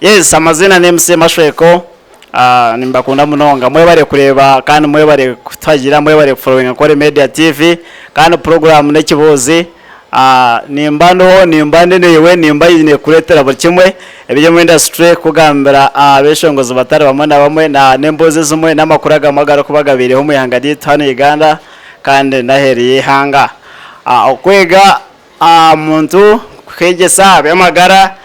Yes amaziina ni MC Mashweko nimbakunda munonga mwebare kureeba kandi mwebare kutuhagira mwebare kufollowinga Nkore Media TV kandi program n'ekibuuzi nimba ndiho nimba ndi naiwe nimba nyine kukureetera buri kimwe ebiri omu industry kukugambira abeshongozi batari bamwe na bamwe na n'emboozi ezimwe n'amakuru agamwe agarikuba gabaireho omu ihanga ryaitu hanu Uganda kandi n'aheeru y'eihanga. Okwega aha muntu, kukeegyesa aha by'amagara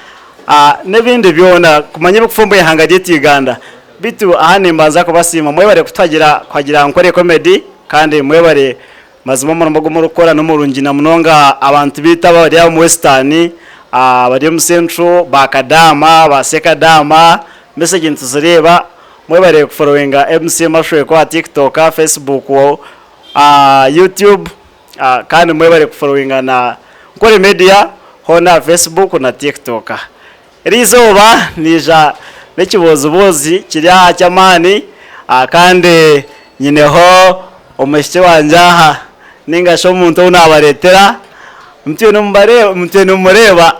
n'ebindi byona kumanya ebirikufa omu ihanga ryaitu Uganda. Beitu aha nimbanza kubasiima mwebare kutuhagira kuhagira Nkore Comedy kandi mwebare mazima omurimo ogu murikukora n'omurungi na munonga abantu beitu abari omu Western, abari omu Central, ba Kadaama, ba Ssekadaama, message nituzireeba. Mwebare kuforowinga MC Mashweko aha TikTok, Facebook, YouTube. Kandi mwebare kuforowinga na Nkore Media hoona aha Facebook na TikTok. Eriizooba naija n'ekibooziboozi kiri aha ky'amaani kandi nyineho omwishiki wangye aha nainga shi omuntu ou naabareetera mutwire nimumureeba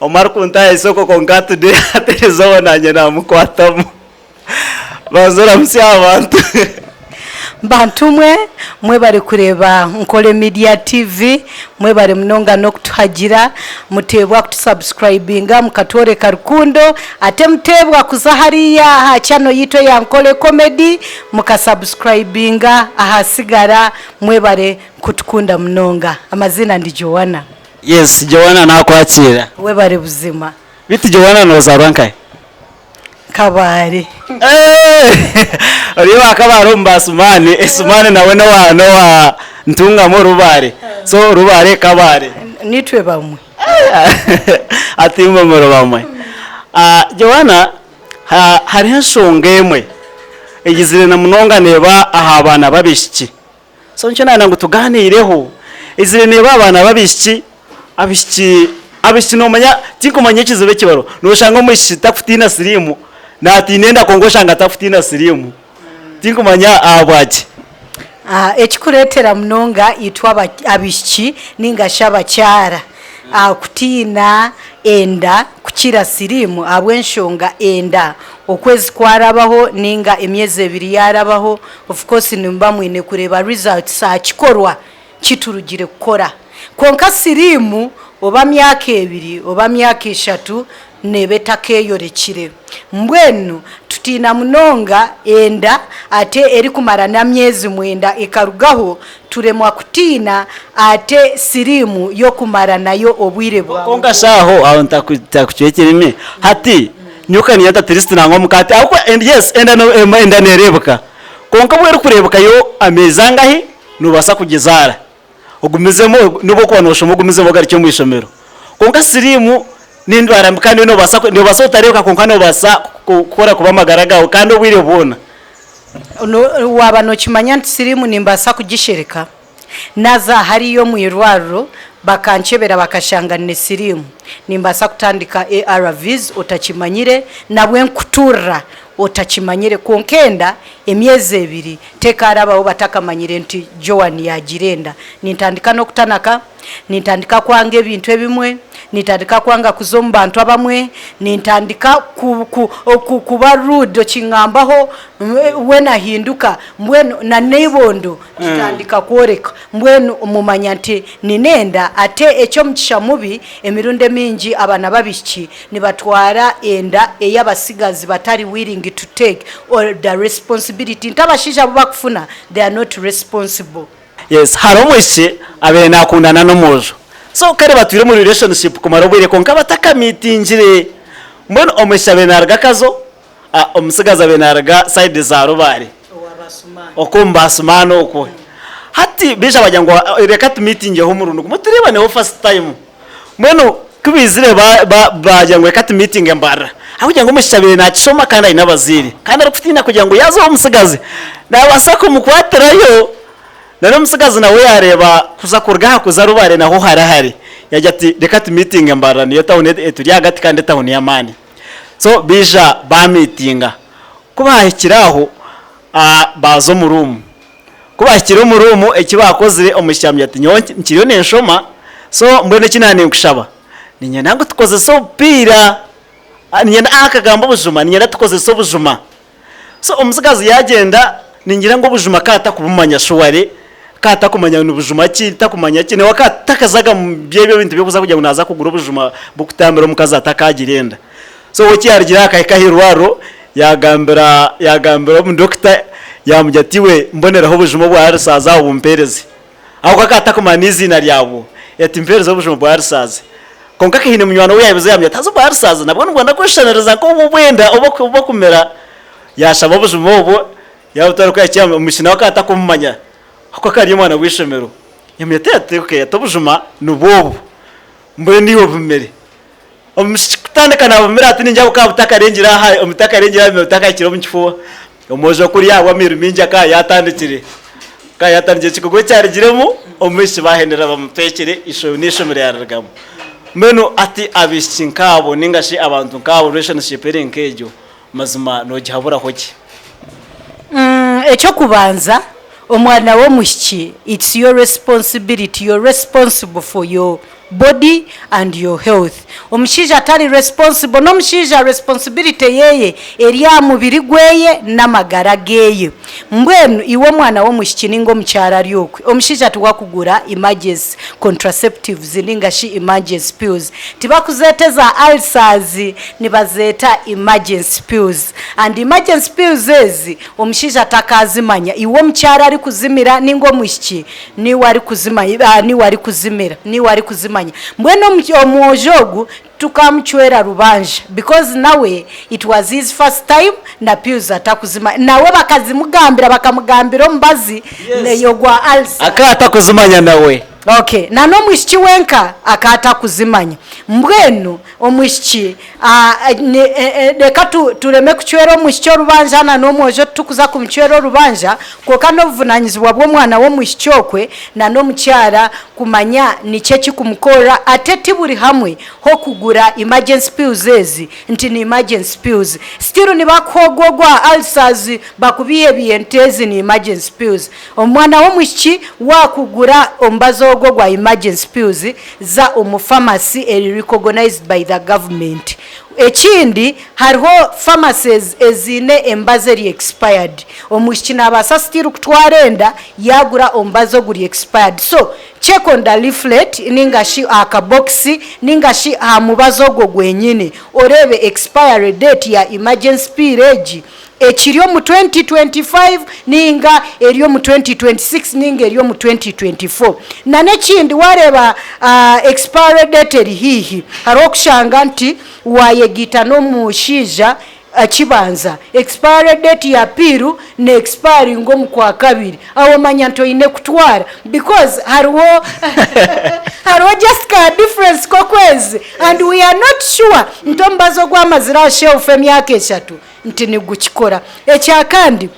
omwe arikuntaahisa okwo kwonka today hati eriizooba naanye naamukwatamu. Banza oramutsye abantu. Bantu mwe mwebare kureeba Nkore Media TV, mwebare munonga n'okutuhagira, muteebwa kutusubscribinga mukatworeka rukundo, ate muteebwa kuza hariya aha channel yaitu eya Nkore Comedy mukasubscribinga ahasigara mwebare kutukunda munonga. Amaziina ndi Joanna. Yes Joanna nakwakiira. Webare buzima. Beitu Joanna nozaarwa nkahi? Kabale. Ori owa Kabale omu Basumaani, Sumaani nawe n'owa n'owa Ntungamo Rubare. So Rubare Kabale. Nitwe bamwe. Ati imwe muri bamwe. Joanna, hariho enshonga emwe eyizire na munonga neeba aha baana b'abaishiki. So nikyo nayenda ngu tuganiireho. Eizire neeba abaana b'abaishiki, abaishiki abaishiki noomanya tinkumanya ekizibu ekibariho. Nooshanga omwishiki takutiina siriimu, naatiina enda kwonka oshanga takutiina siriimu. Tinkumanya ahabwaki. Ekikureetera munonga itwe abaishiki nainga shi abakyara kutiina enda kukira siriimu ahabw'enshonga enda okwezi kwarabaho nainga emyezi ebiri yaarabaho, Of course nimuba mwine kureeba results aha kikorwa kiturugire kukora. Kwonka siriimu oba myaka ebiri oba myaka eshatu neeba etakeeyorekire. Mbwenu tutiina munonga enda ate erikumara n'amyezi mwenda ekarugaho, turemwa kutiina ate siriimu y'okumara nayo obwire bwawe Kwonka shi aho aho ntakucwekire imi hati Nyowe ka niinyenda at least nangwa omukaati ahabw'okuba and yes enda no enda neereebeka kwonka obu erikureebeka yo ameezi angahi noobaasa kugizaara ogumizemu n'obu orikuba nooshoma ogumizemu ogarukye omu ishomero. Kwonka siriimu n'endwara mbi kandi yo noobaasa noobaasa otareebeka kwonka noobaasa kukora kubi amagara gaawe kandi obwire bwona. Waaba nookimanya nti siriimu nimbaasa kugishereka, Naaza hariya omu irwariro bakankyebera bakashanga nyine siriimu. Nimbaasa kutandika ARVs otakimanyire nabwe nkuturira otakimanyire kwonka enda emyezi ebiri tekaarabaho batakamanyire nti Joan yaagira enda. Nintandika n'okutanaka, nintandika kwanga ebintu ebimwe, nintandika kwanga kuza omu bantu abamwe, nintandika kuba rude okingambaho weena ahinduka mbwenu na n'eibondo Tutandika kworeka. Mbwenu mumanya nti ninenda, ate eky'omugisha mubi, emirundi emingi abaana b'abaishiki nibatwara enda ei abatsigazi batari willing to take or the responsibility nti abashaija abu bakufuna they are not responsible. Yes, hariho omwishiki abaire nakundana n'omwojo. So kare batwire omu relationship kumara obwire kwonka batakamitingire. Mbwenu omwishiki abaire naruga Kazo, Omutsigazi abaire naaruga sayidi za Rubare, okwo omu Basumaani okwo. Hati baija baagira ngu reka tumiitingeho omurundi gumwe tureebaneho fasiti tayimu. Mbwenu ku baizire baagira ngu reka tumiitinge Mbarara. Ahabw'okugira ngu omwishiki abaire naakishoma kandi aine abazaire, kandi arikutiina kugira ngu yaaza ow'omutsigazi naabaasa kumukwatirayo. Reero omutsigazi nawe yaareeba kuza kuruga aha kuza Rubare naho hare hare, yaagira ati reka tumiitinge Mbarara niyo tawuni eturi ahagati kandi etawuni y'amaani. So baija baamiitinga. Ku baahikire aho, baaza omu ruumu. Ku baahikire omu ruumu, eki baakozire, omwishiki yaamugira ati, Nyowe nkiriyo ninshoma, so mbwenu eki naaninkushaba, niinyenda ngu tukozese obupiira. Niinyenda akagamba obujuma, niinyenda tukozese obujuma. So omutsigazi yaagyenda, ningira ngu obujuma ka atakubumanya surely, ka atakumanya ngu nibujuma ki, takumanya ki, nawe akaba atakazaga mu by'ebyo ebintu by'okuza kugira ngu naaza kugura obujuma bw'okutambira omukazi atakaagira enda. So we ku yaarugire akahika aha irwariro, yaagambira yaagambira omudokita yaamugira ati iwe mboneraho obujuma obwa risaazi aho obumpeereze. Ahabw'okuba akaba atakumanya n'eiziina ryabwo, ati mpeereza obujuma bwa risaazi. Kwonka akaine munywani we yaabiza yaamugira ati haza obwa risaazi nabwo nibwenda kweshushaniriza nk'obu obwenda obu obukumera. Yaashaba obujuma obwo yaabutwara ku yaakihika omwishiki nawe akaba atakumumanya ahabw'okuba akaba ari omwana w'eishomero. Yaamugira ati okay ati obujuma nibwo obu, mbwenu iwe obumere. Omwishiki kutandika naabumira ati ningira bukaba butakarengire aha butakarengire aha butakahikire omu kifuba. Omwojo kuriya ahabw'amairu maingi akaba yaatandikire akaba yaatandikire ekikorwa ekyarugiremu omwishiki baahendera bamutwekire n'eishomero yaarirugamu. Mbwenu hati abaishiki nk'abo nainga shi abantu nk'abo relationship eri nk'egyo mazima noogihaburaho ki? Eky'okubanza omwana w'omwishiki it's your responsibility, you're responsible for your body and your health. Omushaija tari responsible, n'omushaija responsibility yeye eri aha mubiri gweye n'amagara geye. Mbwenu iwe omwana w'omwishiki ninga omukyara ari okwe, omushaija tiwakugura emergency contraceptives ninga shi emergency pills. Tibakuzeeta eza ulcers, nibazeeta emergency pills. And emergency pills ezi omushaija takaazimanya, iwe omukyara arikuzimira ninga omwishiki Niiwe arikuzimanya, niiwe arikuzimira, niiwe arikuzimanya. Mbwenu omwojo ogu tukamucwera rubanja because nawe it was his first time na pills atakuzimanya. Nawe bakazimugambira, bakamugambira omubazi ogwa ulcer. Akaba atakuzimanya nawe. Okay, na n'omwishiki wenka akaba atakuzimanya. Mbwenu Omwishiki, Reka tureme kucwera omwishiki orubanja na n'omwojo titukuza kumucwera orubanja, kwonka n'obuvunanyizibwa bw'omwana w'omwishiki okwe na n'omukyara kumanya niki ekikumukorera ate ti buri hamwe h'okugura emergency pills ezi nti ni emergency pills. Still nibakuha ogwo ogwa ulcers bakubiihebiihe nti ezi ni emergency pills. Omwana w'omwishiki waakugura omubazi ogwo ogwa emergency pills, za omu pharmacy eri recognized by the government. Ekindi, hariho pharmacies eziine emibazi eri expired. Omwishiki naabaasa still kutwara enda yaagura omubazi oguri expired. So, check on the leaflet ninga shi aha kabokisi ninga shi aha mubazi ogwo gwenyini oreebe expiry date ya emergency pill egi Ekiri omu 2025 ninga eri omu 2026 ninga eri omu 2024. Na n'ekindi wareeba expiry date eri haihi, hariho okushanga nti wayegaita n'omushaija kibanza, expiry date ya pill ne expiringa omu kwakabiri, aho omanya nti oine kutwara because hariho hariho just ka difference k'okwezi and we are not sure nti omubazi ogwamazire aha shelf emyaka eshatu nti nigukikora. Ekyakandi,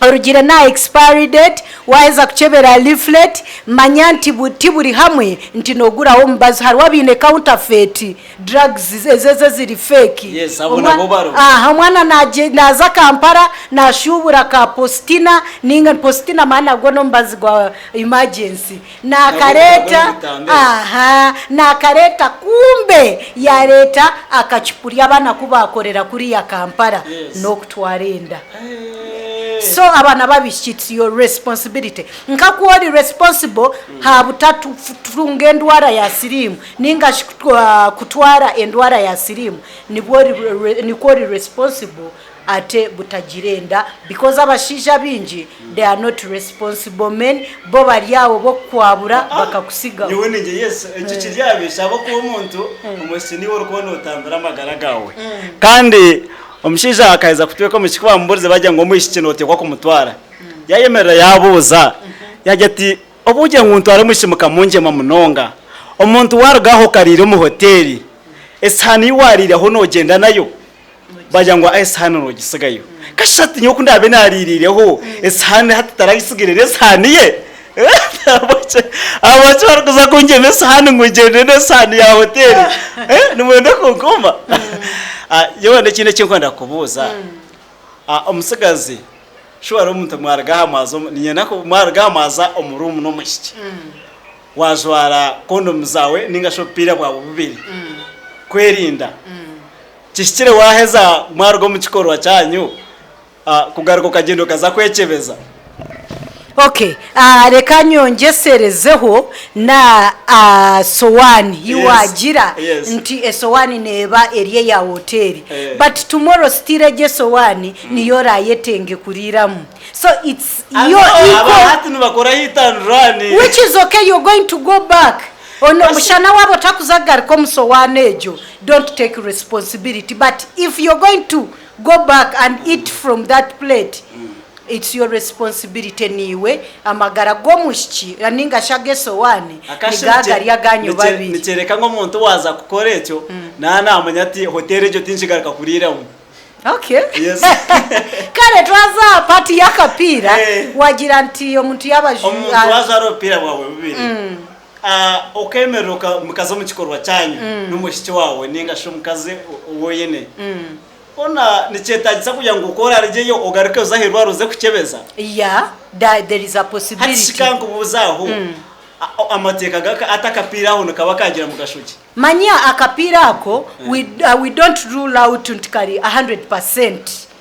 orugire n'aha expiry date, waaheza kukyebera leaflet, manya nti ti buri hamwe nti nooguraho omubazi. Hariho abaine counterfeit drugs ezo ezo eziri fake. Yes, abo nabo bariho. Aha, omwana naaza Kampala naashuubura ka Postina ninga Postina manya nagwo n'omubazi gwa emergency. Naakareeta, aha, naakareeta kumbe yaareeta akacupuri abaana ku baakorera kuriya Kampala n'okutwara enda. So abaana b'abaishiki it's your responsibility. Nka ku ori responsible aha butatutunga endwara ya siriimu ninga shi kutwara endwara ya siriimu, nibwo ori nikwo ori responsible ate butagira enda because abashaija abaingi they are not responsible men bo bari aho bokukwabura bakakusigaho. Nyowe ningye yes ekyo kiri aha bishusha ahabw'okuba omuntu omwishiki niiwe orikuba notambira amagara gaawe kandi omushaija akaheza kutweka omwishiki ku bamuburize bagira ngu omwishiki noteekwa kumutwara yayemerera yabuuza yagira ati obu ogira ngu ntware omwishiki mukamungyema munonga omuntu waruga aha okariira omu hoteeri esihaani ei wariireho nogyenda nayo? Baagira ngu esihaani noogisigayo. Kashusha ati nyowe ku ndaabe naariiriireho esihaani hati taragisigire n'esihaani ye? Ahabwaki barikuza kungyema esihaani ngu ngyende n'esihaani ya hoteeri? Nimwenda kunkuuma? Nyowe n'ekindi eki ndikwenda kukubuuza, omutsigazi shuwa hariho omuntu mwaruga aha mwaza niinyenda mwaruga aha mwaza omu ruumu n'omwishiki, waajwara kondomu zaawe nainga shi obupiira bwawe bubiri kwerinda. Kihikire waaheza mwaruga omu kikorwa kyanyu kugaruka okagyenda okaza kwekyebeza? Ok, reka nyongyeserezeho na sowaani yi waagira nti esowaani neeba eri eya hoteeri but tomorrow still egyo esowaani niyo oraayetenge kuriiramu so it's yo Aba hati nibakora hit and run. Which is ok you're going to go back ono omushana waaba otakuza kugaruka omu sowaani egyo don't take responsibility but if you're going to go back and eat from that plate It's your responsibility niiwe amagara g'omwishiki ninga shi ag'esowaani niga gari aganyu babiri. Nikyereka ngu omuntu waaza kukora ekyo naaba naamanya ati hoteeri egyo tinkigaruka kuriiramu. Okay. Yes. Kare twaza aha part y'akapiira wagira nti omuntu yaaba aju. Omuntu waajwara obupiira bwawe bubiri okeemerera mukaza omu kikorwa kyanyu n'omwishiki waawe ninga shi omukazi ou oine. Hoona nikyetaagisa kugira ngu ku oraarugyeyo ogaruke oze aha irwariro oze kukyebeza? Yeah, there, there is a Hati possibility. shi ka nkubuuze aho, a- amateeka gaka ati akapiira aho nikaba kagira mugasho ki? Manya akapiira ako we, we don't rule out nti kari 100%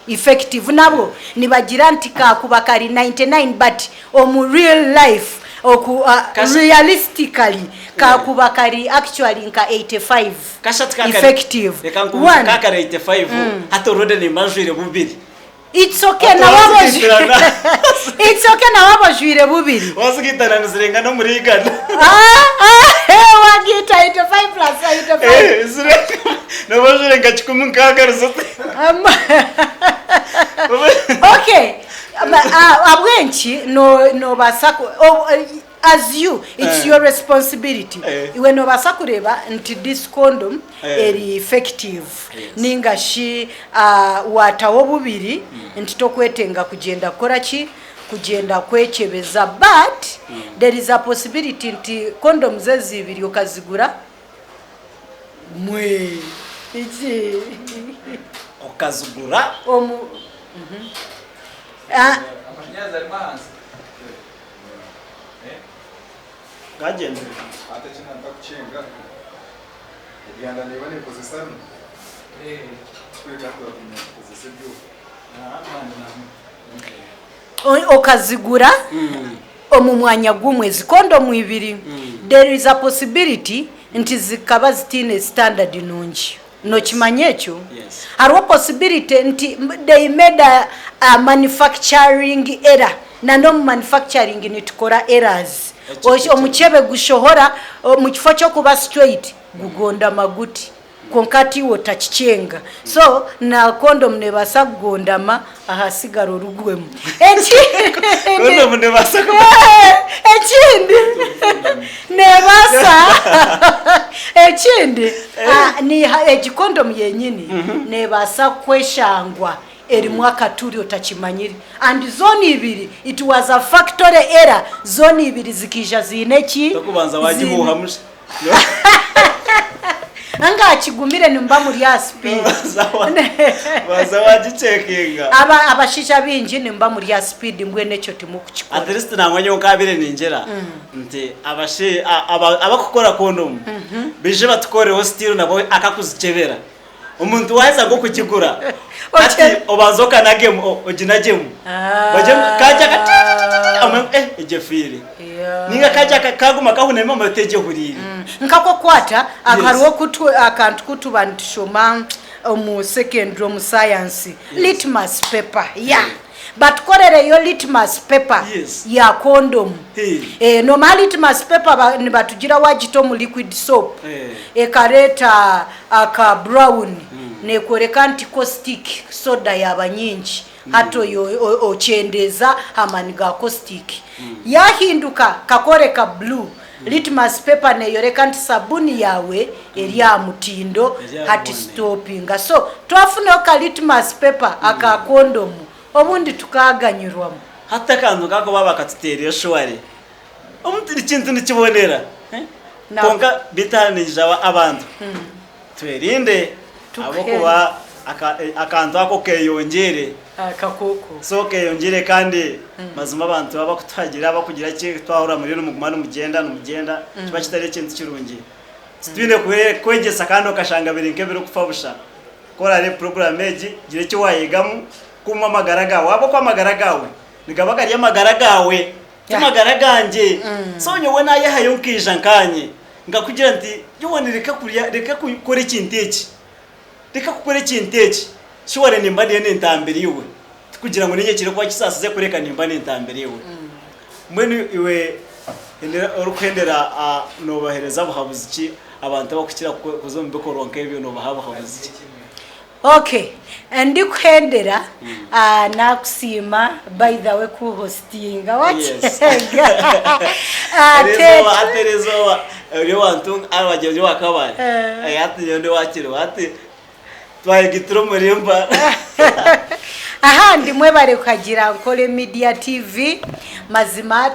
effective nabwo nibagira nti kakuba kari 99 but omu real life oku, Kasha- realistically kakuba kari actually nka 85. Kasha tikakari Effective. Reka nkubuuze One. kakari 85 hati already nimba njwire bubiri. It's okay Hati nawe aba wazigitirana. It's okay nawe aba ojwire bubiri. Wazigiitana nizirenga n'omuri igana. Ah, ah, eh, wagiita 85 plus 85. Eh, zirenga nooba ojwire nka 160 rizote. Okay. Ah, Ahabw'enki no- noobaasa ku- oh, eh, As you, it's your responsibility. Iwe nobaasa kureeba nti this condom eri effective ninga shi wataho bubiri nti tokwetenga kugyenda kukora ki? Kugyenda kwekyebeza but there is a possibility nti condoms ezi ibiri okazigura mwe iki? Okazigura? Omu. Amashanyarazi arimu ahansi. Gagyendere. Okazigura omu mwanya gumwe ezi kondomu ibiri there is a possibility nti zikaba zitiine standard nungi. Nokimanya ekyo? Hariho possibility nti they made a manufacturing error na n'omu manufacturing nitukora errors. Omukyebe gushohora omu kifo ky'okuba straight gugondama guti kwonka hati iwe otakikyenga. So na condom nebaasa kugondama ahasigara orugwemu. Condom nebaasa Ekindi nebaasa ekindi egi condom yenyini nebaasa kweshangwa erimu akaturi otakimanyire and zoona ibiri it was a factory error zoona ibiri zikaija ziine ki? Tokubanza wagihuuhamu shi. Anga kigumire nimuba muri aha speed. Banza wagicekinga. Aba abashaija baingi nimuba muri aha speed mbwenu ekyo timukukikora. At least nangwa nyowe nkabire ningira nti abashe abakukora kondomu baije batukoreho still nabo akakuzikyebera. Omuntu waheza nk'okugigura hati obanza okanagemu oginagyemu bagye kagya kati omanye ngu eh egyo efiire ninga kagya kaguma kahunami omanye oti egyo ehuriire. Nk'akokwata hariho akantu ku tuba nitushoma omu secondary omu science litmus paper yeah batukorereyo litmus paper ya kondomu nomanya litmus paper nibatugira wagita omu liquid soap ekareeta aka brown nekworeka nti caustic soda yaaba nyingi hati okyendeeza amaani ga caustic yahinduka kakoreka blue litmus paper neyoreka nti sabuni yaawe eri aha mutindo hati stopinga so twafunaho ka litmus paper aka kondomu obundi tukaganyirwamu. Hati akantu nk'ako baaba bakatuteera eshuware omuntu ekintu nikibonera kwonka beitu aha niinyija abantu twerinde ahabw'okuba akantu ako keyongyeire so keyongyeire kandi mazima abantu abakutuhagira abakugira ki twahurira muriyo nimuguma nimugyenda nimugyenda nikiba kitari ekintu kirungi. Titwine kwegyesa kandi okashanga biri nk'ebirikufa busha. Ku orareebe puroguraamu egi, gira eki waayegamu, kuuma amagara gaawe ahabw'okuba amagara gaawe nigaba gari amagara gaawe, ti magara gangye. So nyowe naayehayo nkaija nkaanye nkakugira nti, Joan reka kurya, reka kukora ekintu eki, reka kukora ekintu eki, surely nimba ndiyo nintambira iwe. Tikugira ngu niinye kirikuba kisaasize kureka nimba nintambira iwe. Mbwenu iwe hendera orikuhendera noobaheereza buhabuzi ki abantu abarikukira kuza omu bikorwa nk'ebyo noobaha buhabuzi ki? Okay, ndikuhendera nakusiima by the way ku hostinga Yes. Erizooba hati erizooba ori owantunga wagira ori owa Kabale hati nyowe ndi owa Kiruba hati Twayegitira omurimba. Ahandi mwebare kuhagira Nkore Media TV mazima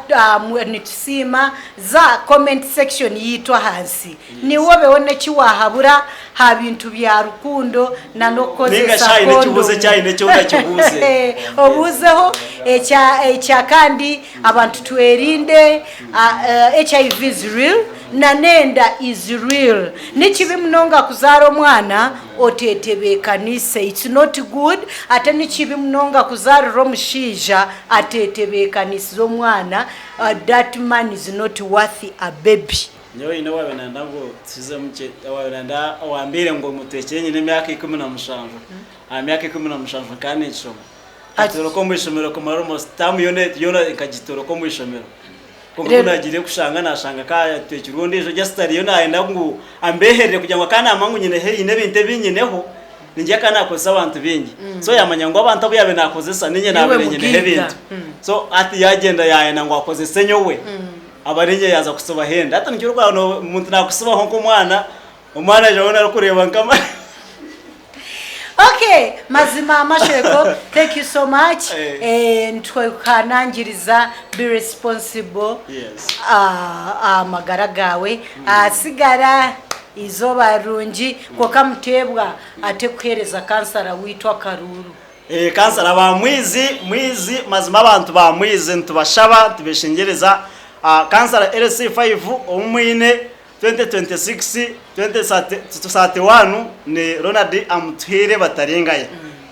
nitusiima za comment section yiitu ahansi niiwe obeho neki wahabura ha bintu bya rukundo na Ninga nokukozesa shi haine ekibuuzo kondomu eki aine eki otakibuuze. Obuuzeho ekya ekya kandi abantu twerinde HIV is real Na n'enda is real. Nikibi munonga kuzaara omwana otetebeekaniise it's not good ate nikibi munonga kuzaarira omushaija atetebeekanisize omwana that man is not worth a baby. Nyowe haine owaabaire nayenda ngu tukizemu gye, owaabaire nayenda owambeire ngu mutwekire nyine emyaka 17, aha myaka 17 nkaba ninkishoma. Nkatoroka omu ishomero kumara almost term yoona yoona nkagitoroka omu ishomero. Kwonka ku Reero. naagiire kushanga naashanga kaatwekirwe ondiijo just ariyo naayenda ngu ambeeherere kugira ngu akanaamanya ngu nyineho haine ebintu ebi nyineho, niingira akaba naakozesa abantu baingi. So yaamanya ngu abantu abu yaabaire naakozesa niinye Niiwe naabaire nyineho mugaiga. ebintu. So hati yaagyenda yaayenda ngu akozese nyowe, abe ariinye yaaza kutsibaho enda. Hati nikyo orikureeba omuntu naakutsibaho nk'omwana, omwana aija weena arikureeba nk'ama. Okay, mazima Mashweko, thank you so much. Eh. Eh, nitwekhanangiriza be responsible Yes. ah, amagara gawe asigara izooba rirungi kwonka muteebwa ate kuheereza kansara waitu akaruuru. Eh, kansara ba Mwizi, Mwizi, mazima abantu ba Mwizi nitubashaba nitubeshengyereza ah, kansara LC5 ou mwine 2026, 2031 ni Ronald Amutuhaire Bataringaya.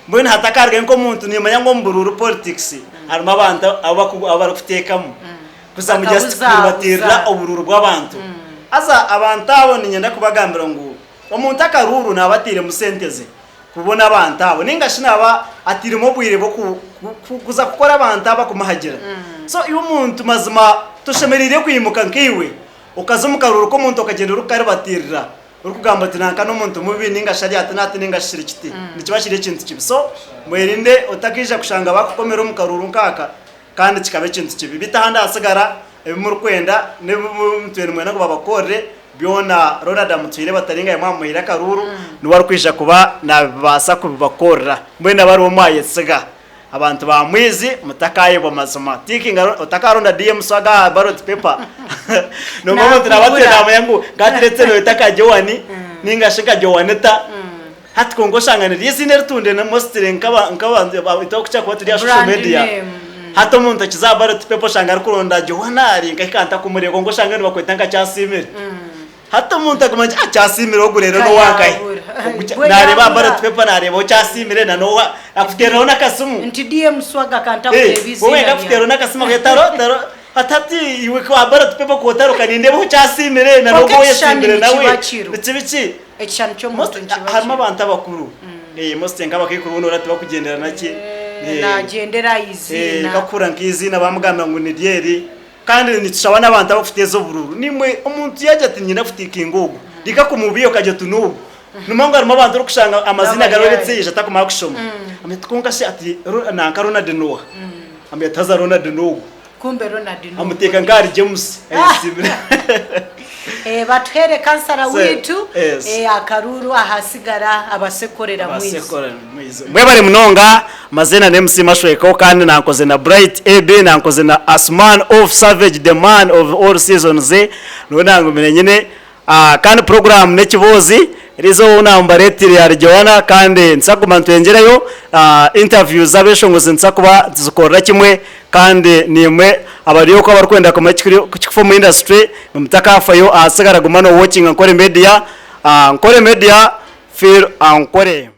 Mbwenu hatakarugayo nk'omuntu nimanya ngu omu buruuru politics harimu abantu abu barikuteekamu kuza ngu just kuribatiirira oburuuru bw'abantu. Haza abantu abo niinyenda kubagambira ngu omuntu akaruuru naaba atairemu sente ze kubona abantu abo ninga shi naaba atairemu obwire bw'okuza kukora abantu abo kumuhagira. So iwe omuntu mazima toshemereire kwimuka nkaiwe Okaza omu karuuru k'omuntu okagyenda orikukaribatiirira orikugamba oti nanka n'omuntu mubi ninga shi ari ati n'ati ninga shi kiri kiti, nikiba kiri ekintu kibi. So mwerinde otakaija kushanga bakukomera omu karuuru nk'aka kandi kikaba ekintu kibi. Beitu ahandi ahasigara ebi murikwenda n'ebi mutwire nimwenda ngu babakorere byona Ronald Amutuhaire Bataringaye mwamuhaire akaruuru niwe arikwija kuba nabibaasa kubibakorera. Mbwenu abe ariwe mwayesiga. Abantu ba mwizi mutakayebwa mazima tikinga otakaronda DM swaga aha ballot paper nomba omuntu naba atwire namanya ngu ngatiretse noyeta ka Joan ninga shi nka Joanita hati kwonka oshanga niryo eiziina eritundire mostly nkaba nkabantu itwe abakukira kuba turi aha social Brand media name. hati omuntu akiza aha ballot paper oshanga arikuronda Joana ari nkahi kantakumureba kwonka oshanga nibakweta nka Kyasiimire. Hati omuntu aguma nti, Ah, Kyasiimire ogu reero n'owankahi? Nkayabura. Ogu kya- Gwe Naareeba aha yabura. ballot paper naareebaho Kyasiimire na n'owa akuteereraho n'akasimu. Nti DM Swaga Eh, kantakureeba wowe eiziina wenka akuteeraho ryawe. n'akasimu akati taro taro hati hati iwe ku aha ballot paper ku otaruka nindeebaho Kyasiimire na Kwonka n'ogu ou ekishushani oyesimbire nawe. nikiba kiriho. Nikiba ki? Ekishushani ky'omuntu Most nikiba harimu kiriho. abantu abakuru. Eh, most nk'abakaikuru boona oraba tibakugyendera naki. Eh, Eh, naagyendera aha eh, iziina. nkakukura nk'eiziina bamugambira ngu niryo eri. Kandi nitushaba n'abantu abarikuteeza oburuuru, naimwe omuntu yaagira ati niinyenda kutiikinga ogu, reka kumubiiha okagira oti n'ogu. Noomanya ngu harimu abantu orikushanga amaziina garooretse yaija takumanya kushoma. Amanya ati kwonka shi ati nanka Ronald n'oha? Amanya ati haza Ronald n'ogu. Kumbe Ronald n'ogu. Amuteeka nk'ahari James ayesiimire. Batuheere kansara So, waitu yes. akaruuru ahasigara abaase kukorera Abaase mwizi. kukorera mwizi. Mwebare munonga Mazeena na MC Mashweko kandi nankoze na Bright AB nankoze na Asman of Savage the man of all seasons niwe nangumire nyine ah, kandi program n'ekiboozi eriizooba ou nambareetire ahari Joanna kandi nituza kuguma nitwengyereyo ah, interviews z'abeshongozi nituza kuba nituzikorera kimwe kandi naimwe abari okwo abarikwenda kumanya ekikuri ekikufa omu industry mutakafayo ahasigara guma no watchinga Nkore Media ah, Nkore Media feel Ankore.